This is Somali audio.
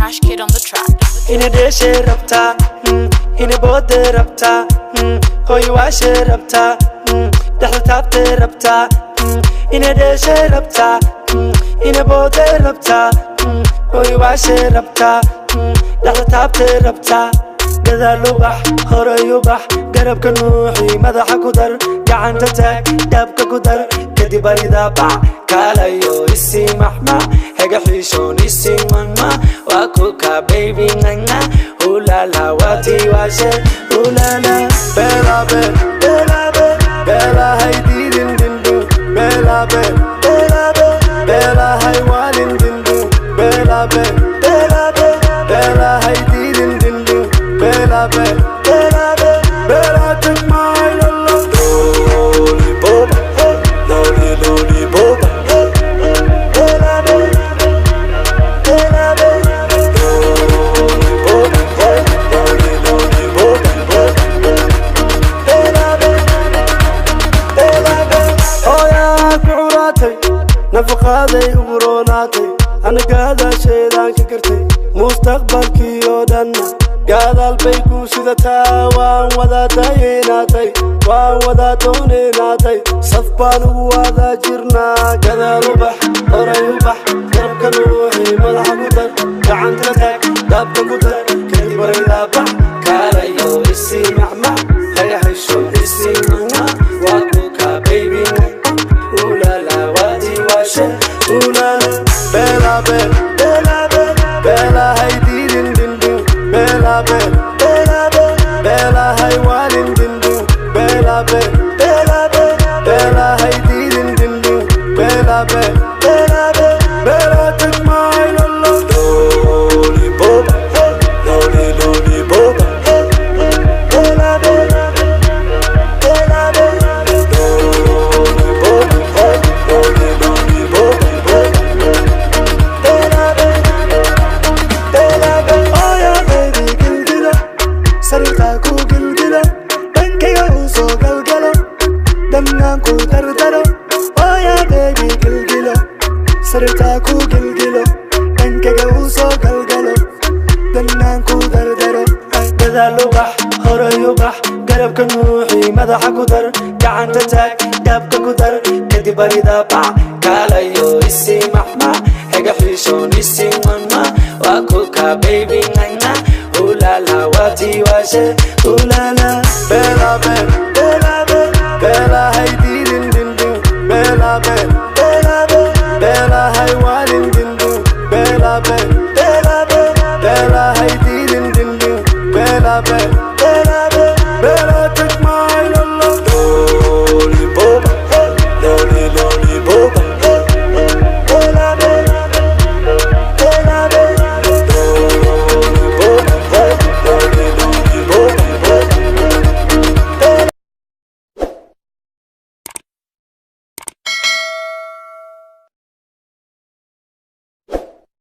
Smash Kid on the track. Ina dheeshay rabtaa, ina booday rabtaa, hooy waashay rabtaa, dhexda taabtay rabtaa. Ina dheeshay rabtaa, ina booday rabtaa, hooy waashay rabtaa, dhexda taabtay rabtaa. Gadaal u bax, horay u bax, garabka nuuxi, madaxa ku dar, gacanta taag, dhaabka ku dar, kadib arida bac. Kaalayo isii maxma hega xiishoon isii manma waa kuka baby nanga hulala waati waashe hulala. Bela bel, bela bel, bela hay diidin dindin, bela bel, bela bel, bela hay waalin dindin, bela bel, bela bel, bela hay diidin dindin, bela bel, bela bel, bela take my lolo. Loli boba, loli loli boba, bela bel, bela bel, loli boba, loli loli boba, bela bel, bela bel. Hooyaa ku curaatay, nafaqaaday ugu roonaatay, ana gaadaasheedaan ka gartay mustaqbalkii oo dhanna gaadaal bay ku sidataa. Waan wada daynaatay, waan wada doonaynatay, saf baan ugu wadaa jirnaa. Gadaal u bax, horay u bax, garabka nuuxi, madaxa ku dar, gacanta taag, dhaabka ku dar, kadib araydaa bax. Kaalayo isii macmac hagaxisho isii mana waa kuka baby ulala waati waashe ulala. Bela bel, bela bel, bela hay diidin dindin, bela bel, bela bel, bela hay waalin dindin, bela bel, bela bel, bela hay diidin dindin, bela bel, bela bel, bela take my lolo. Loli boba, loli loli boba, bela bel, bela bel, loli boba, loli loli boba, bela bel, bela bel. Oh yeah, baby, gilgilo, sariirtaa ku gilgilo, dhankayga uu soo galgalo, dhammaan ku dardaro. Oh yeah, baby, gilgilo, sariirtaa ku gilgilo, dhankayga uu soo galgalo, dhammaan ku dardaro. Gadaal u bax, horay u bax, garabka nuuxi, madaxa ku dar, gacanta taag, dhaabka ku dar, kadib arida bac. Kaalayo isii maxma hega xiishoon isii manma waa kuka baby nanga hulala waati waashe hulala. Bela bel, bela bel, bela hay diidin dindin, bela bel, bela bel, bela hay waalin dindin, bela bel, bela bel, bela hay diidin dindin, bela bel.